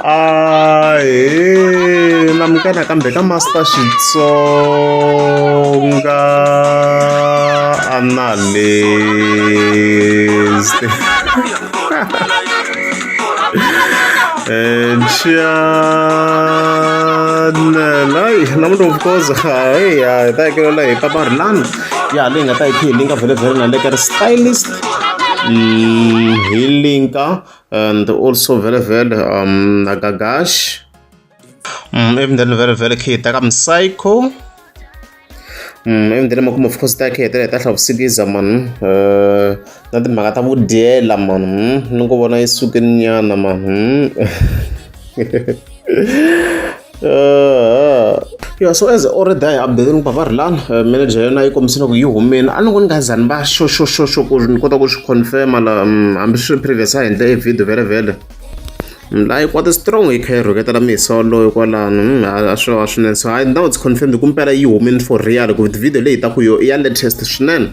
Ahee namukela nakambe ka Master Xitsonga Analyst channel hayi namuntlha of course hayi ya hi ta hekelela hi papa Rilani ya leyi nga ta yi khe hi linka vhele na le ka ri stylist hi linka and also vhele vhele na Gagash even then vhele vhele khe hi ta ka Psycho even then makumu of course ta khe hetelela hi ta hlavusikiza man na timhaka ta vudyela man ni ku vona yi sukeni nyana man. Yeah, so as already I updated ni papa Rilani manager ya yona yi kombisile ku yi humile a ni ku ni nga za ni va xo xo xo xo ku ni kota ku swi confirm-a la hambi swi ri previous a endle e video vhele vhele la yi kwata strong yi kha yi rhuketela misa waloyo kwalano a swi va swinene so hayi now it's confirmed ku mpela yi humile for real ku video leyi taku yo i ya latest swinene.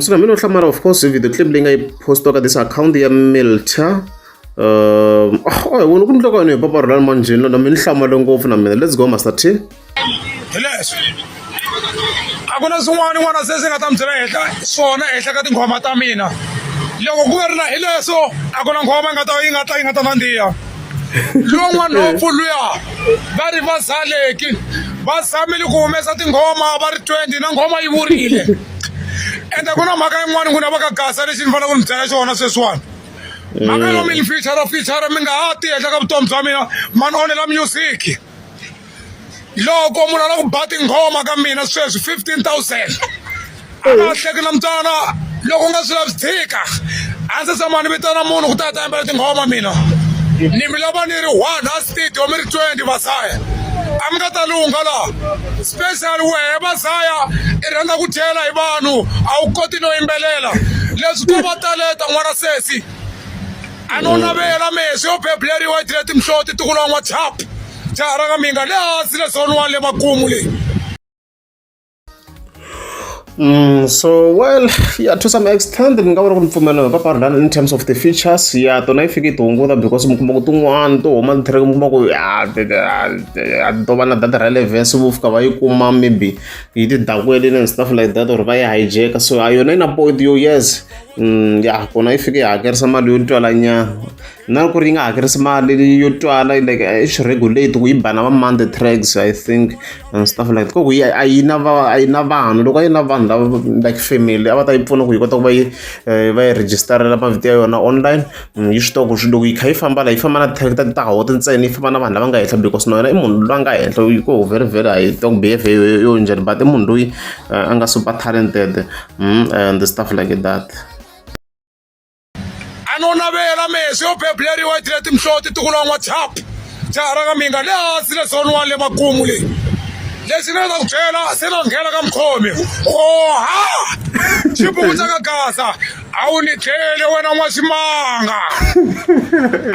So na mina no hlamala of course hi video clip leyi nga yi postiwa ka this account ya Milta. Oh, wena ku ndleka yini hi papa Rhulani manjheni na mina ni hlamale ngopfu na mina. Let's go Master T. Hi leswi a ku na swin'wana n'wana se swi nga ta mi byela henhla swona henhla ka tinghoma ta mina loko ku nga ri na hi leswo a ku na nghoma yi nga ta yi nga ta yi nga ta nandziha luya n'wanhompfu luya va ri va zaleki va zamile ku humesa tinghoma va ri 20 na nghoma yi vurile ende ku na mhaka yin'wana n'wina va ka gasa lexi ni fanele ku mi byela xona sweswiwani mhaka yo mi ni feature feature mi nga ha ti henhla ka vutomi bya mina ma ni onhela music loko munhu a lava ku ba tinghoma ka mina sweswi 15000 a nga hleki na mtswana loko u nga swi lavi tshika a ndzi tshama ni vitana munhu ku ta ta yimbelela tinghoma mina ni mi lava ni ri one a studio mi ri 20 vasaya a mi nga ta lungha laha special wehe vasaya i rhandza ku dyela hi vanhu a wu koti no yimbelela leswi ko va taleta n'wana sesi a no navela meswi yo bebuleriwa yi tlhela timhloti tiko la n'wachapu jaha ra ka minga le hansi le zone one le makumu leyi. So well, yeah, to some extent ni nga vula ku ni pfumela hi papa Rhulani in terms of the features ya tona yi fike yi ti hunguta because mi kuma ku tin'wana to huma ti mi kuma ku ya to va na data relevance vo fika va yi kuma maybe yi ti dakwelini and stuff like that or va yi hijack so a yona yi na point yo yes ya kona yi fike yi hakerisa mali yo twala nyana na ku ri yi nga hakerisi mali yo twala like i swi regulate ku yi ba na va month tracks I think and stuff like that ku yi a yi na va a yi na vanhu loko a yi na vanhu lava like family a va ta yi pfuna ku yi kota ku va yi va yi register-ela mavito ya yona online yi swi tiva ku loko yi kha yi famba la yi famba na track ta ta hot ntsena yi famba na vanhu lava nga henhla because na yona i munhu loyi a nga henhla yi ku very very a yi tiva ku behavior yo njhani but i munhu loyi a nga super talented and stuff like that. A no navela meswi yo bebuleriwa yi tlhela timhloti tiko la n'wachapu jaha ra ka minga le hansi le zone one le makumu leyi lexi ni nga ta ku byela se na nghena ka mukhomi oha xibuku xa ka gasa a wu ni dlele wena n'waximanga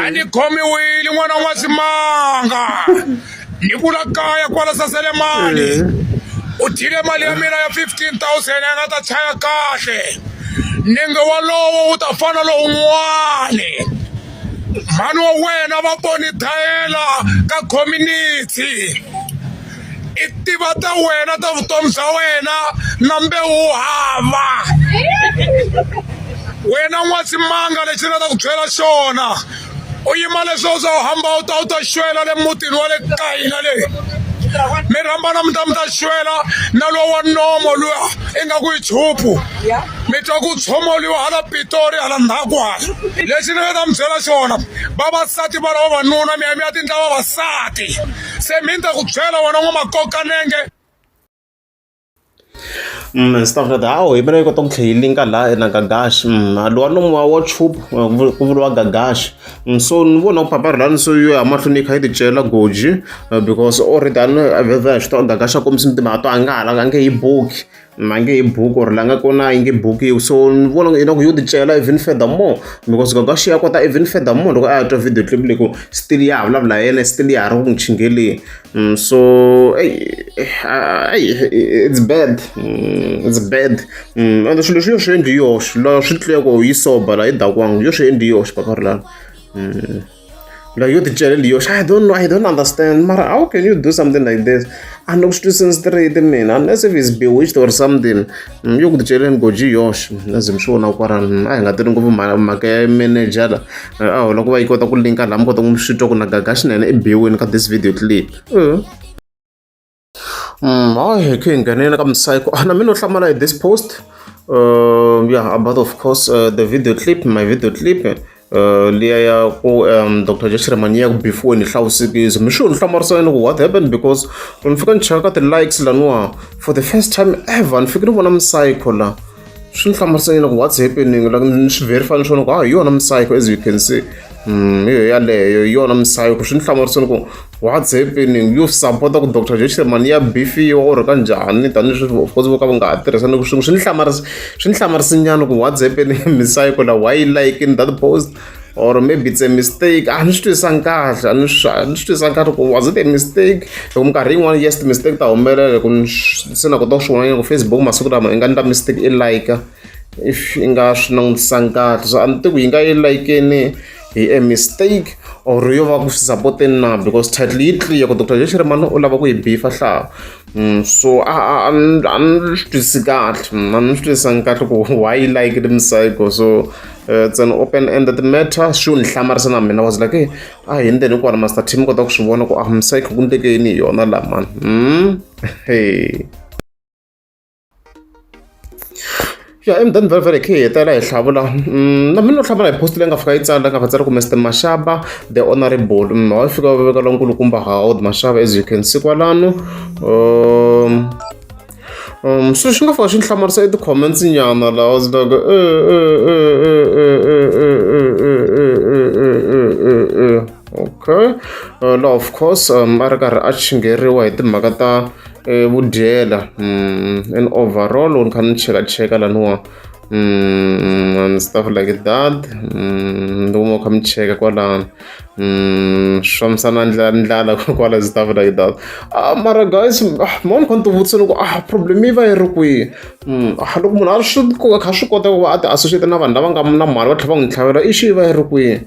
a ni khomiwile n'wana n'waximanga ni vula kaya kwala saselemani u dyile mali ya mina ya 15000 ya nga ta chaya kahle nenge walowo wu ta fana lowun'wani mhani wa wena va poni dayela ka community i tiva ta wena ta vutomi bya wena na mbewu wu hava wena n'waximanga lexi nga ta ku byela xona u yima leswo swa u hamba u ta u ta xwela le mutini wa le ka hina le mi rhambana mi ta mi ta xwela na lowa wa nomo luya ingaku i chupu mi twa ku tshomoliwa hala pitori hala ndzhaku hala lexi ni nga ta mi byela xona vavasati va lava vavanuna mi ya mi ya tindla vavasati se mi ni ta ku byela wena n'wamakokanenge. Stuff like that hawu hi mina yi kota ku tlhela yi linka laha na Gagash lowa nomu wa wa chupu ku vuriwa Gagash so ni vona ku papa Rhulani so yo ya mahlweni yi kha yi ti cela goji because already a ni vhevhe swi tiva Gagash a kombisa timhaka to a nga ha a nge yi buki a nge yi buki or la nga kona yi nge bukiwi so ni vona ingaku yo ti cela even further more because Gagash ya kota even further more loko a ya twa video clip leyi ku still ya ha vulavula hi yena still ya ha ri ku n'wi chingeleni. So hey, hey, it's bad it's bad ende swilo leswi yo swi endli yoxe laha swi tluleko yi soba laha yi dakwanga yo swi endli yoxe papa Rhulani. Like yo ti cele yoxe. I don't know, I don't understand. Mara how can you do something like this? A ni ku swi twisisi straight mina unless if is bewitched or something. Yo ku ti celeni goji yoxe. As mi swi vona kwalano a hi nga teli ngopfu mhaka ya manager la. A hola ku va yi kota ku linka laha mi kota ku swi twa ku na Gaga Xinene i biwini ka this video clip. Hayi hi khe hi ngheneni ka Psycho. Na mina no hlamala hi this post. Yeah, about of course the video clip, my video clip. Liya ya ku Dr. Joe Shirimani ya ku before ni hlawusekise mi swi ni hlamarisa yini ku what happened because loko ni fika ni cheka ka ti-likes laniwa for the first time ever ni fike ni vona Psycho la swi ni hlamarisa yini ku what's happening, like ni swi verify ni swona ku ah hi yona Psycho, as you can see. Hi yaleyo hi yona Psycho. Swi ni hlamarisini ku what's happening, you support ku Dr. Joe Shirimani ya bifiwa or ka njhani tanihileswi of course vo ka va nga ha tirhisani ku swin'we. Swi ni hlamarisinyana ku what's happening, Psycho la, why liking that post, or maybe it's a mistake. A ni swi twisisanga kahle, a ni swi twisisanga kahle ku was it a mistake, hi ku minkarhi yin'wana yes ti-mistake ta humelela ku se na kota ku swi vona ku Facebook masiku lama i nga endla mistake i like if i nga swi langutisangi kahle. So a ni tivi ku yi nga yi like-ni hi a mistake or yo va ku swi support-eni na, because title yi clear ku Dr. Joe Shirimani u lava ku yi bifa hlaha. So a ni swi twisisi kahle, a ni swi twisisangi kahle ku why yi like Psycho. So it's an open ended matter. Swi ni hlamarisa na mina, was like, hey, a hi ndzeni kwala master team kota ku swi vona ku a Psycho ku ndleke yini hi yona la man. Hey. Ya, emudeni vhele vhele hi khe hi hetela hi hlavula. Na mina no hlamala hi post leyi nga fika yi tsala nga fa tsala ku Mr Mashaba the honorable. Wa fika va veka lonkulukumba Howard Mashaba, as you can see kwalano. So swi nga fika swi ni hlamarisa i ti-comments nyana la, I was like, okay. La of course a ri karhi a chingheriwa hi timhaka ta vudyela in overall ni kha ni chekacheka laniwa and stuff like that. Ni kuma kha mi cheka kwalano swi fambisana ndlela ndlala kwala, stuff like that. Ah, mara guys, mo ni kha ni ti vutisa ni ku ah problem yi va yi ri kwihi? Loko munhu a swi kha swi kota ku va a ti associate na vanhu lava nga na mali va tlhela va n'wi tlhavela issue yi va yi ri kwihi?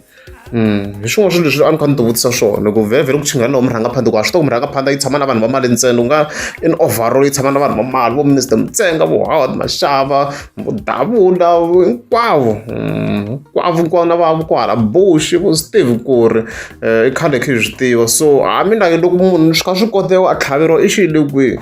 Hi swin'wana swilo leswi a ni kha ni ti vutisa swona ku vhele vhele ku chingana na murhangaphandle ku a swi tiva ku murhangaphandle yi tshama na vanhu va mali ntsena, u nga in overall yi tshama na vanhu va mali, vo Minister Mutsenga, vo Howard Mashaba, vo Davula, hinkwavo hinkwavo hinkwavo na va kwala Bush, vo Steve Kuri, i khale khe hi swi tiva. So a mina loko munhu swi kha swi koteka a tlhaveriwa i xi le kwihi?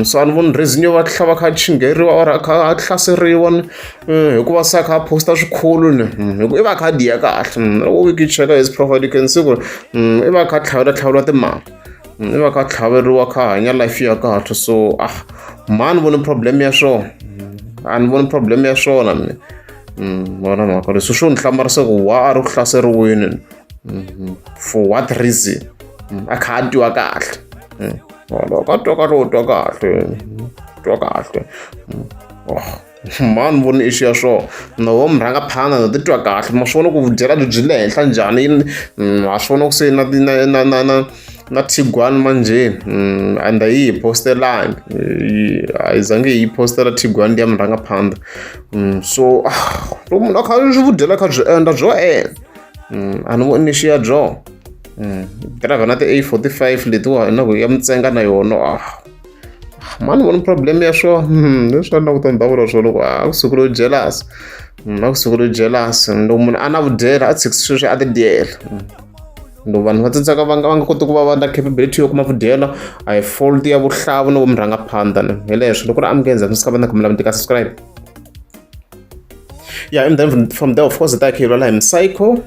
So a ni voni reason yo va tlhava kha a chingheriwa or a kha a hlaseriwa hikuva se a kha a posta swikhulu ni hi ku i va a kha a diya kahle. Loko u cheka his profile, you can see ku i va a kha a tlhavela tlhavela timali, i va a kha a tlhaveriwa, kha a hanya life ya kahle. So ah ma ni voni problem ya swona, a ni voni problem ya swona mina. Vona mhaka leswi swo ni hlamarisa ku wa a ri ku hlaseriweni for what reason, a kha a twiwa kahle. Loko a twa kahle, u twa kahle, twa kahle. Ma ni voni issue ya swona no wo murhangaphandle na titwa kahle. Ma swi vona ku vudyela byi le henhla njhani, ha swi vona ku se na na na na na na Tiguan manjheni, and a yi hi postelangi, a yi zangi hi yi postela Tiguan liya murhangaphandle. So loko munhu a kha swi vudyela kha byi endla byo endla, a ni voni issue ya byona. Driver na ti-A45 letiwa na ku ya Mutsenga na yona, ah mani voni problem ya swona. Leswi a ni lava ku ta ni ta vula swona ku a ku sukeli jealous, a ku sukeli jealous. Loko munhu a na vudyela a tshikisi sweswi a ti dyela. Loko vanhu va tsandzeka va nga koti ku va va na capability yo kuma vudyelo, a hi fault ya vuhlavu ni vumurhangaphandle ni hi leswo. Loko ri amukenza mi swi ka va na kumela mi tika subscribe. Yeah, and then from there of course hi ta hi kha hi vulavula hi Psycho.